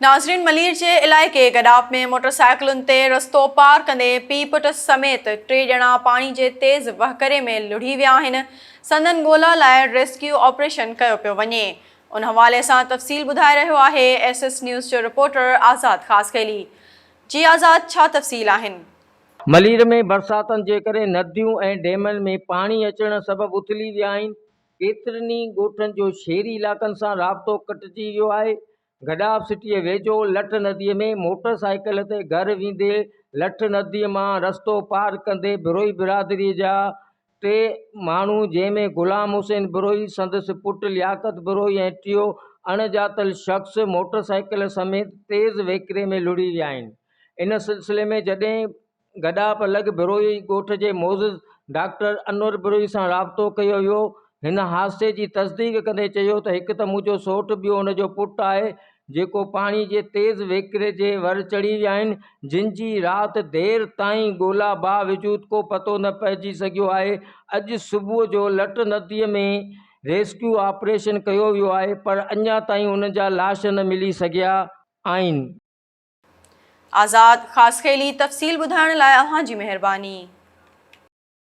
ناظرين ملير جي علائقي گڏاپ ۾ موٽرسائيڪلن تي رستو پار ڪندي پيء پٽ سميت ٽي ڄڻا پاڻي جي تيز وهڪري ۾ لڙهي ويا آهن، سندن ڳولا لاء ريسڪيو آپريشن ڪيو پيو وڃي. ان حوالي سان تفصيل ٻڌائي رهيو آهي ايس ايس نيوز جو رپورٽر آزاد خاصخيلي. جي آزاد ڇا تفصيل آهن؟ ملير ۾ برساتن جي ڪري نديون ۽ ڊيمن ۾ پاڻي اچڻ سبب اٿلي ويا آهن، ڪيترن ئي ڳوٺن جو شهري علائقن سان رابطو ڪٽجي ويو آهي، گڏاپ سٽيء ويجهو لٺ نديء ۾ موٽر سائيڪل تي گهر ويندي لٺ نديء مان رستو پار ڪندي بروهي برادريء جا ٽي ماڻهو جنهن ۾ غلام حسين بروهي، سندس پٽ لياقت بروهي ۽ ٽيو اڻڄاتل شخص موٽر سائيڪل سميت تيز وهڪري ۾ لڙهي ويا آهن. ان سلسلي ۾ جڏهن گڏاپ لڳ بروهي ڳوٺ جي معزز ڊاڪٽر انور بروهي سان رابطو ڪيو ويو. هن حادثي جي تصديق ڪندي چيو ته هڪ ته منهنجو سئوٽ ٻيو ان جو پٽ آهي جيڪو پاڻي جي تيز وهڪري جي ور چڙهي ويا آهن جن جي رات دير تائين ڳولا باوجود ڪو پتو نه پئجي سگهيو آهي اڄ صبح جو لٽ ندي ۾ ريسڪيو آپريشن ڪيو ويو آهي پر اڃا تائين انهن جا لاش نه ملي سگهيا آهن. آزاد خاصخيلي تفصيل ٻڌائڻ لاء اوهان جي مهرباني.